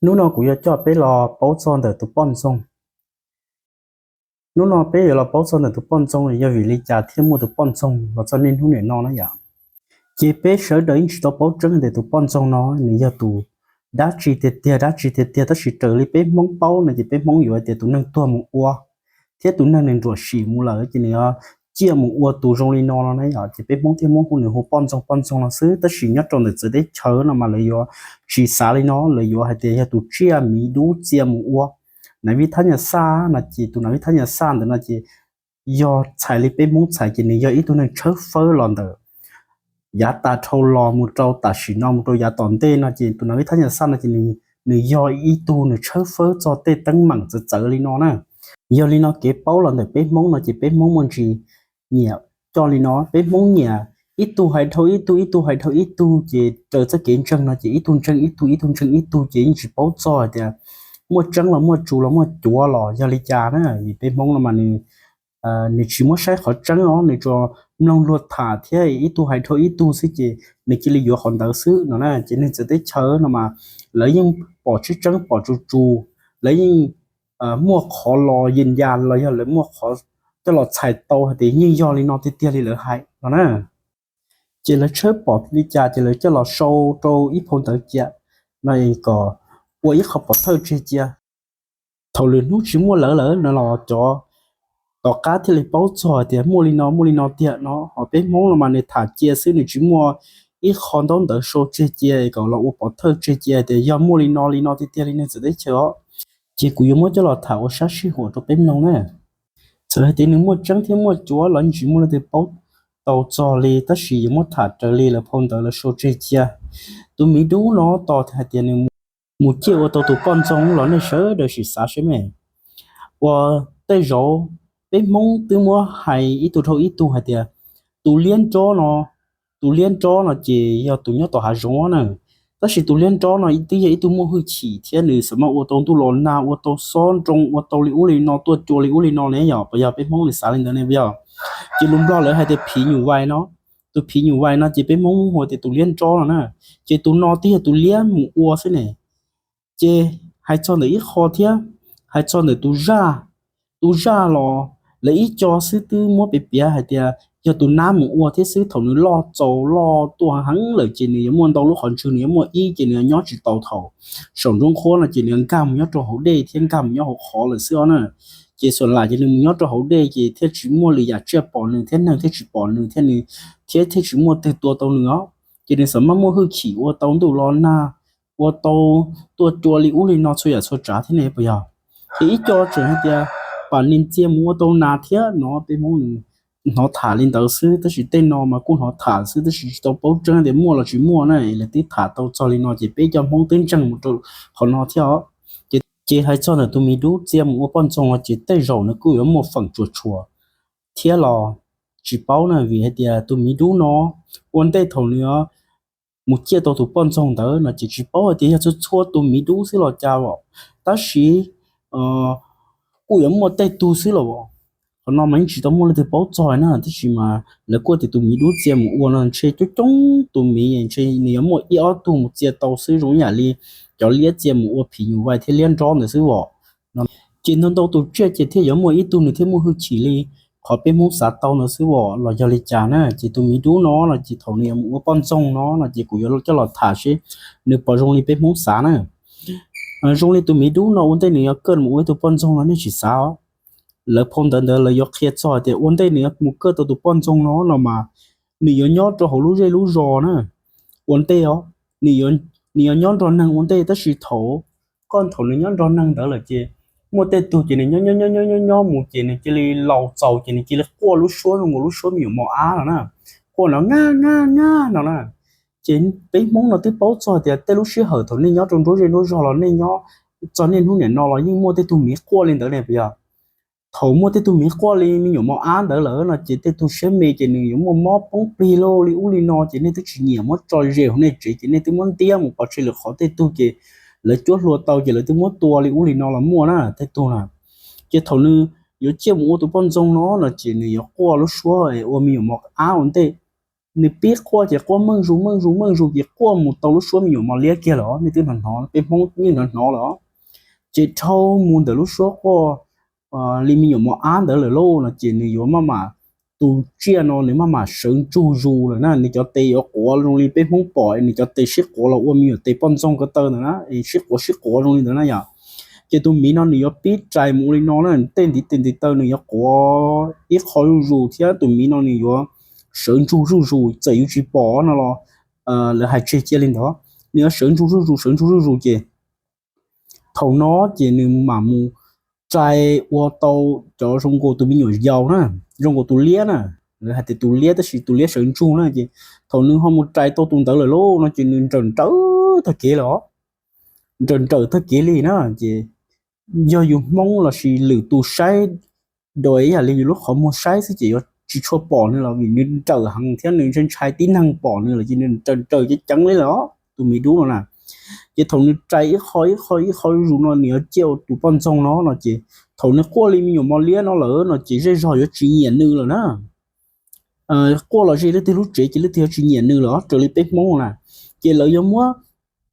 Hnub no kuv yuav coj peb los paub txog ntawm tus poj ntxoog. Hnub no peb yuav los paub txog ntawm tus poj ntxoog yog vim li cas thiaj muaj tus poj ntxoog los txog niaj hnub niam no na yom. Ces peb sawv daws yeej tsis tau paub tseeb tias tus poj ntxoog no nws yog tus dab tsi tiag tiag dab tsi tiag tiag, tab sis raws li peb Hmoob paub no ces peb Hmoob yuav hais tias tus neeg tuag mus ua thiab tus neeg nws nruam sim mus lawm ces nws yuav ciaj mus ua tus zoo li no no na yom. Ces peb Hmoob thiaj muab hu nws hu poj ntxoog poj ntxoog no xwb, tab sis nyob rau ntawm txawv teb chaws no mas lawv yuav tsis xav li no, lawv yuav hais tias yog tus tsiaj miv dub txia mus ua nav vij thab nyas xaj no. Ces tus nav vij thab nyas xaj ntawd no ces yog txhais li peb Hmoob txhais ces nws yog ib tug neeg tshawb fawb los ntawm yav tas dhau los mus rau tam sim no mus rau yav tom ntej no ces tus nav vij thab nyas xaj no ces nws yog ib tug nws tshawb fawb txog tej teeb meem txawv txawv li no na. Yog li no kev paub los ntawm peb Hmoob no ces peb Hmoob muaj ntsis nyiam coj li no, peb Hmoob nyiam ib tug hais dhau ib tug, ib tug hais dhau ib tug ces raws txoj kev ntseeg no ces ib tug ntseeg ib tug, ib tug ntseeg ib tug ces yeej tsis paub txog hais tias muaj tseeb los muaj tsu los muaj cuav los yog li cas na. Vim peb Hmoob no mas nws nws tsis muab saib qhov tseeb os, nws tsuas mloog luag tham thiab ib tug hais dhau ib tug xwb ces nws cia li yuav qhov ntawd xwb no na. Ces neeg txawv teb chaws no mas lawv yeej pom tseeb tseeb pom tsu tsu, lawv yeej muaj qhov los yees yas los yog lawv muaj qhov coj los txhais tau hais tias yeej yog li no tiag tiag li lawv hais no na. Ces lawv tshawb pom li cas ces lawv coj los sau rau ib phau ntawv cia no kom ua ib qho pov thawj tseg cia. Thaum lwm hnub tsis muaj lawv lawm no los cov tom qab thiaj li paub txog tias muaj li no muaj li no tiag no. Ho peb Hmoob no mas nws tham cia xwb, nws tsis muaj ib qho ntaub ntawv sau tseg cia kom los ua pov thawj tseg cia tias yog muaj li no li no tiag tiag li neeg txawv teb chaws os. Ces kuv yuav muab coj los tham ua sab sij huam rau peb mloog na. Txawm hais tias nws muaj tseeb thiab muaj cuav los yeej tsis muaj leej twg paub tau txog li, tab sis yuav muab tham raws li lawv phau ntawv lawv sau tseg cia. Tus miv dub no tos hais tias nws mus ciaj ua tau tus poj ntxoog los nej sawv daws sim xav seb me. Ua tej zaum peb Hmoob twb muab hais ib tug dhau ib tug hais tias tus liab nrob no, tus liab nrob no ces yog tus nyob tom hav zoov na. Tab sis tus liab nrob no twb yog ib tug muaj hwj chim thiab nws xam maj ua tau ntuj los nag, ua tau xob nroo, ua tau li ub li no, tuaj cua li ub li no ne yom, puas yog peb Hmoob nws xav li ntawd ne puas yog? Ces lus Nplog lawv hais tias phim nyuj vais no, tus phim nyuj vais no ces peb Hmoob hu tias tus liab nrob no na. Ces tus no twb yog tus liab mus ua xwb ne. Ces hais txog ntawm ib qho thiab, hais txog ntawm tus zaj, tus zaj los lawv ib co xwb twb muab piav piav hais tias yog tus nab mus ua thiab xwb. Thaum nws loj txaus loj tuaj heev lawm ces nws yuav muaj ntau lub qhov ntswg, nws yuav muaj ib ces nws yuav nyob tsis tau thaum saum nruab nqhuab no ces nws yuav nkag mus nyob rau hauv dej thiab nkag mus nyob hauv qhov lawm xwb os na. Ces xuas lais ces nws mus nyob rau hauv dej ces thiaj tsis muaj lwm yam tsiaj pom nws thiab neeg thiaj tsis pom nws thiab nws thiab thiaj tsis muaj twg tua tau nws os. Ces nws xam maj muaj hwj chim ua tau ntuj los nag, ua tau tuaj cua li ub li no txhua yam txhua tsav thiab ne puas yog? Ces ib co tseem hais tias pam niag txia mus ua tau nas thiab no, peb Hmoob nws hnov tham li ntawd xwb, tab sis tej no mas kuj hnov tham xwb tab sis tsis tau paub tseeb tias muaj los tsis muaj na. Lawv twb tham tau txog li no ces peb cov Hmoob twb ntseeg mus rau qhov no thiab os. Ces hais txog ntawm tus miv dub txia mus ua poj ntxoog no ces tej zaum nws kuj yuav muaj feem tsuas tshuam thiab los tsis paub na, vim hais tias tus miv dub no ua ntej thaum nws mus ciaj tau tus poj ntxoog ntawd no ces tsis paub hais tias yog txhua txhua tus miv dub xwb los cas os, tab sis kuj yuav muaj tej tug xwb los. Qhov no mas yeej tsis tau muaj leej twg paub txog na, tab sis mas lawv kuj tias tus miv dub txia mus ua no ntshe coob coob tus miv ntshe nws yuav muaj ib ob tug mus txia tau xwb, zoo ib yam li cov liab txia mus ua phim nyuj vais thiab liab nrob ntawd xwb os. Ces ntau ntau tus tsiaj ces thiaj yuav muaj ib tug nws thiaj muaj hwj chim li qhov peb Hmoob xav tau ntawd xwb os los yog li cas na. Ces tus miv dub no no ces thaum nws yuav mus ua poj ntxoog no no ces kuv yuav coj los tham seb nws puas zoo li peb Hmoob xav na. Zoo li tus miv dub no ua ntej nws yuav kaj mus ua ib tug poj ntxoog no nej tsis xav os. Lawv phau ntawv ntawd lawv yuav qhia txog tias ua ntej nws yuav mus kaj tau tus poj ntxoog no no mas nws yuav nyob rau hauv lub zej lub zos na ua ntej os. Nws yuav nyob nrog neeg ua ntej tab sis thaum, koj thaum nws nyob nrog neeg ntawd lawm ces muaj tej tug ces nws nyob nyob nyob nyob nyob mus ces nws cia li laus txaus ces nws cia li quaj lub suab zoo nkaus lub suab me nyuam mos ab no na, quaj no ngab ngab ngab no na. Ces peb Hmoob no twb paub txog tias tej lub sij hawm thaum nej nyob rau nruab zej nruab zog los nej nyob txog niaj hnub niam no los yeej muaj tej tug miv quaj li ntawd ne puas yog? Thaum muaj tej tug miv quaj li me nyuam mos ab ntawd lawm no ces tej tug siab me ces nws yuav muaj mob poob plig lauj li ub li no ces nej twb tsis nyiam muab tso ze hauv nej tsev ces nej twb muab ntiab mus pov tseg lwm qhov. Tej tug ces lawv cuab hlua tau ces lawv twb muab tua li ub li no los muaj na tej tug na. Ces thaum nws yuav ciaj mus ua tus poj ntxoog no no ces nws yuav quaj lub suab ua me nyuam mos ab ua ntej. nws pib quaj ces quaj meej zus meej zus meej zus ces quaj mus tau lub suab me nyuam mos liab kiag lawm. Nej twb hnov hnov, peb Hmoob yeej hnov hnov lawm. Ces dhau mus ntawm lub suab quaj li me nyuam mos ab ntawd lawm lauj no ces nws yuav maj mam, tus tsiaj no nws maj mam sawv ntsug zus lawm na, nws cov tes yuav quav zoo li peb Hmoob pom nws cov tes sib quav los ua me nyuam tes poj ntxoog ko taw ntawd na, sib quav sib quav zoo li ntawd na yom. Ces tus miv no nws yuav pib rais mus ua li no na, tej ntiv tes ntiv taw nws yuav quav ib qho zuj zus thiab tus miv no nws yuav sawv ntsug zuj zus, txawm yus tsis pom no los lawv hais tseg cia li ntawd, nws yuav sawv ntsug zuj zus sawv ntsug zuj zus ces thaum no ces nws mam mus rais ua tau cov zoo nkaus tus me nyuam yaus na, zoo nkaus tus liab na, lawv hais tias tus liab tab sis tus liab sawv ntsug na ces thaum nws ho mus rais tau tus ntawd lawm lauj no ces nws nrawm nrawm tag kev lawm os. Nrawm nrawm tag kev li na ces yog yus Hmoob lossis lwm tus saib da ib yam li yus lub qhov muag saib xwb ces yuav tsis tshua pom nws los vim nws nrawm heev thiab nws ntshai ntshai tib neeg pom nws lawm ces nws nrawm nrawm ceev ceev li lawm os tus miv dub no na. Ces thaum nws rais ib qho ib qho ib qho zuj zus no nws yuav ciaj ua tus poj ntxoog no no ces thaum nws quaj li me nyuam mos liab no lawm no ces zej zog yuav tsis nyiam nws lawm na. Quaj los ze leej twg lub tsev ces leej twg yuav tsis nyiam nws lawm raws li peb Hmoob na. Ces lawv yuav muab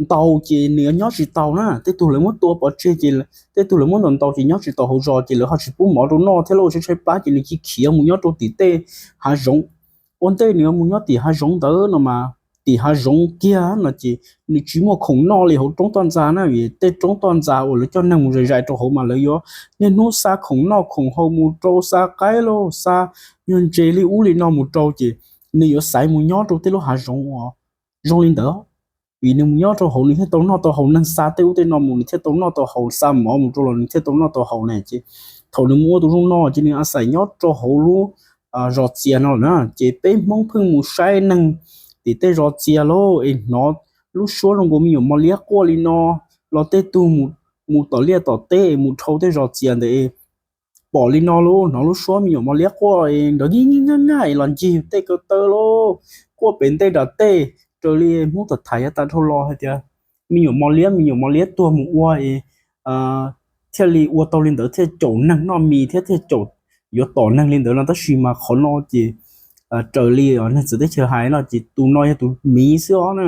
ntaus ces nws yuav nyob tsis taus na, tej tug lawv muab tua pov tseg ces tej tug lawv muab ntaus ntaus ces nyob tsis taus hauv zos ces lawv ho tsis pub mov rau noj thiab lawv tshaib tshaib plab ces nws cia li khiav mus nyob rau tim tej hav zoov. Ua ntej nws yuav mus nyob tim hav zoov ntawd no mas tim hav zoov kiag no ces nws tsis muaj khoom noj li hauv roob toj ntxas na vim tej roob toj ntxas uas lawv coj neeg mus zais zais rau hauv mas lawv yuav niaj hnub xa khoom noj khoom haus mus rau, xa qaib lauj, xa nyuag ntses li ub li no mus rau ces nws yuav xaiv mus nyob rau tej lub hav zoov uas zoo li ntawd. Vim nws mus nyob rau hauv nws thiaj tau noj tau haus, neeg xa tej ub tej no mus nws thiaj tau noj tau haus, xa mov mus rau los nws thiaj tau noj tau haus ne ces thaum nws mus ua tus zoo no ces nws a xais nyob rau hauv lub zos txias no lawm na. Ces peb Hmoob pheej mus saib neeg tim tej zos txias lauj es hnov lub suab zoo nkaus me nyuam mos liab quaj li no los tej tug mus tom liaj tom teb es mus dhau tej zos txias ntawd es pom li no lauj, hnov lub suab me nyuam mos liab quaj es nrov nyij nyij nyaj nyaj es los ncig tej ko taw lauj, quaj pem ntej nram tej raws li Hmoob tham tham yav tas dhau los hais tias me nyuam mos liab me nyuam mos liab tuag mus ua es thiaj li ua tau li ntawd thiaj caum neeg noj mis thiab thiaj caum yuav tom neeg li ntawd no tab sis mas qhov no ces raws li neeg txawv teb chaws hais no ces tus no yog tus miv xwb os na.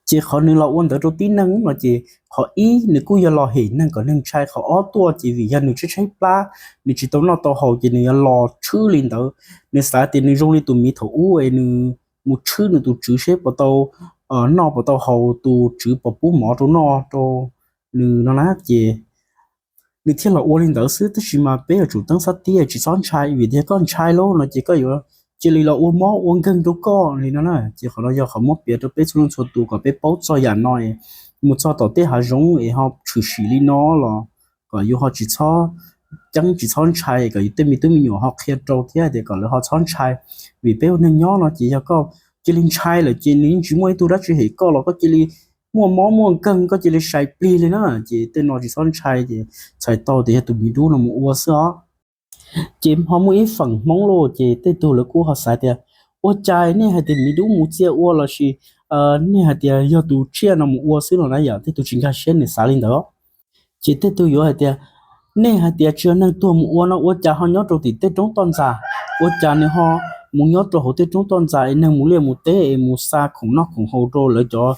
Ces qhov nws los ua ntawd rau tib neeg no ces qhov ib nws kuj yog los hem neeg kom neeg ntshai, qhov ob tuaj ces vim yog nws tshaib tshaib plab, nws tsis tau noj tau haus ces nws yuav los tshwb li ntawd. Nws xav tias nws zoo li tus miv thaum ub es nws mus tshwb nws tus tswv seb puas tau noj puas tau haus, tus tswv puas pub mov rau noj rau nws no na ces nws thiaj los ua li ntawd xwb. Tab sis mas peb yuav tsum teeb xab tiab tsis txhob ntshai vim tias koj ntshai lauj no ces koj yuav cia li los ua mob ua nkeeg rau koj li no na. Ces qhov no yog qhov muab piav rau peb txhua leej txhua tus kom peb paub txog yam no es mus txog tom tej hav zoov es ho tshwm sim li no los kom yus ho tsis txhob ceeb tsis txhob ntshai, kom yus tej me tub me nyuam ho qhia rau thiab tias kom lawv ho txhob ntshai. Vim peb ua neeg nyob no ces yog koj cia li ntshai lawm ces nws yeej tsis muaj ib tug dab tsi hem koj los koj cia li muaj mob muaj nkeeg koj cia li sai plig li na. Ces tej no tsis txhob ntshai ces txhais tau tias yog tus miv dub no mus ua xwb os. Ces ho muaj ib feem Hmoob lauj ces tej tug lawv kuj ho xav tias ua cas nej hais tias miv dub mus txia ua lossis nej hais tias yog tus tsiaj no mus ua xwb no na yom, tej tug tsis nkag siab nws xav li ntawd. Ces tej tug yuav hais tias nej hais tias tsis yog neeg tuag mus ua no ua cas ho nyob rau tim tej roob toj ntxas, ua cas nws ho mus nyob rau hauv tej roob toj ntxas es neeg mus liaj mus teb es mus xa khoom noj khoom haus rau lawv cov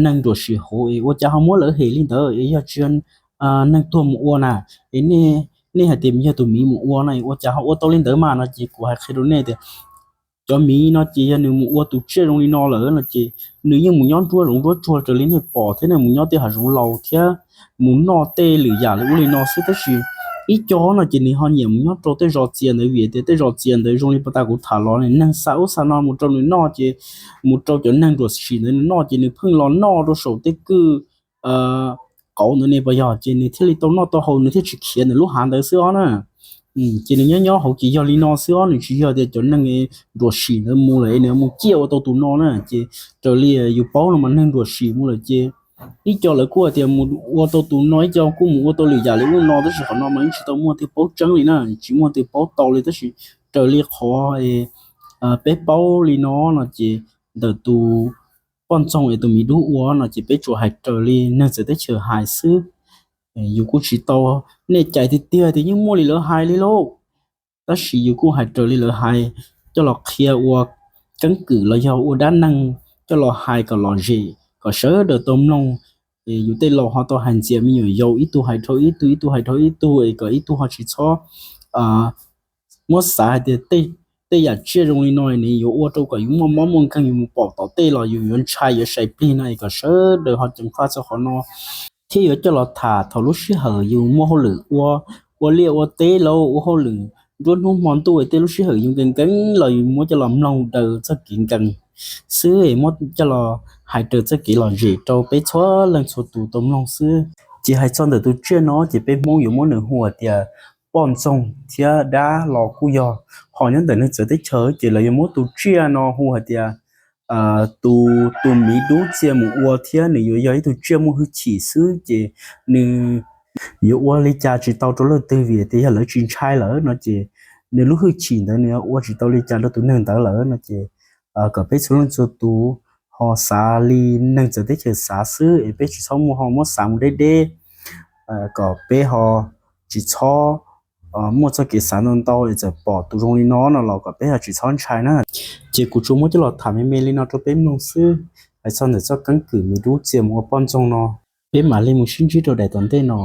neeg nruam sim hauv es ua cas ho muab lawv hem li ntawd es yog tsis yog neeg tuag mus ua na, es nej hais tias yog tus miv mus ua no ua cas ho ua tau li ntawd mas no ces kuv hais qhia rau nej tias cov miv no ces yog nws mus ua tus tsiaj zoo li no lawm no ces nws yeej mus nyob nruab zoov nruab tsuag raws li nej pom thiab, nws mus nyob tej hav zoov laus thiab mus noj tej lwm yam li ub li no xwb. Tab sis ib co no ces nws ho nyiam mus nyob rau tej zos txias ntawd vim tias tej zos txias ntawd zoo li pas tas kuv tham los neeg xa ub xa no mus rau nws noj ces mus rau cov neeg nruam sim ntawd nws noj ces nws pheej los noj rau saum tej kwj qauv ntawd ne puas yog, ces nws thiaj li tau noj tau haus nws thiaj tsis khiav ntawm lub hav ntawd xwb os na. Ces nws nyob nyob hauv ces yog li no xwb os, nws tsis yog tias cov neeg nruam sim ntawd mus lawm nws mus ciaj ua tau tus no na. Ces raws li yus paub no mas neeg nruam sim mus lawm ces ib co lawv kuj hais tias mus ua tau tus no, ib co kuj mus ua tau lwm yam li ub no, tab sis qhov no mas yeej tsis tau muaj twg paub tseeb li na, tsis muaj twg paub tau li. Tab sis raws li qhov peb paub li no no ces ntawm tus poj ntxoog es tus miv dub ua no ces peb tsuas hais raws li neeg txawv teb chaws hais xwb. Yus kuj tsis tau nej cais tiag tiag tias yeej muaj li lawv hais li lauj, tab sis yus kuj hais raws li lawv hais coj los qhia ua keeb kwm los yog ua dab neeg coj los hais kom lom zem kom sawv daws tau mloog. Es yus tej laus ho tau hais ntxias me nyuam yaus ib tug hais dhau ib tug, ib tug hais dhau ib tug es kom ib tug ho tsis txhob muab xav hais tias tej yam tsiaj zoo li no nws yuav ua rau kom yus muaj mob muaj nkeeg, yus mus pom tom tej los yus yuav ntshai yuav sai plig no es kom sawv daws ho ceev faj txog qhov no. Thiab yuav coj los tham thaum lub sij hawm yus muaj hauj lwm ua, ua liaj ua teb los ua hauj lwm nruab hnub hmo ntuj, tej lub sij hawm yus nkees nkees los yus muab coj los mloog daws txoj kev nkees xwb, muab coj los hais raws txoj kev lom zem rau peb txhua leej txhua tus tau mloog xwb. Ces hais txog ntawm tus tsiaj no ces peb Hmoob yuav muab nws hu hais tias poj ntxoog thiab dab los kuj yog. Ho nyob ntawm neeg txawv teb chaws ces lawv yuav muab tus tsiaj no hu hais tias tus, tus miv dub txia mus ua thiab nws yuav yog ib tug tsiaj muaj hwj chim xwb ces nws yuav ua li cas tsis tau rau leej twg vim tias yog lawv tsis ntshai lawm no ces nws lub hwj chim ntawd nws ua tsis tau li cas rau tus neeg ntawd lawm no ces kom peb txhua leej txhua tus ho xav li neeg txawv teb chaws xav xwb es peb tsis txhob muaj ho muab xav mus deb deb, kom peb ho tsis txhob muaj txoj kev xav ntau ntau es txawm pom tus zoo li no no los kom peb ho tsis txhob ntshai na. Ces kuv tsuas muab coj los tham me me li no rau peb mloog xwb, hais txog ntawm txoj keeb kwm miv dub txia mus ua poj ntxoog no. Peb mam li mus sib ntsib rau daim tom ntej no.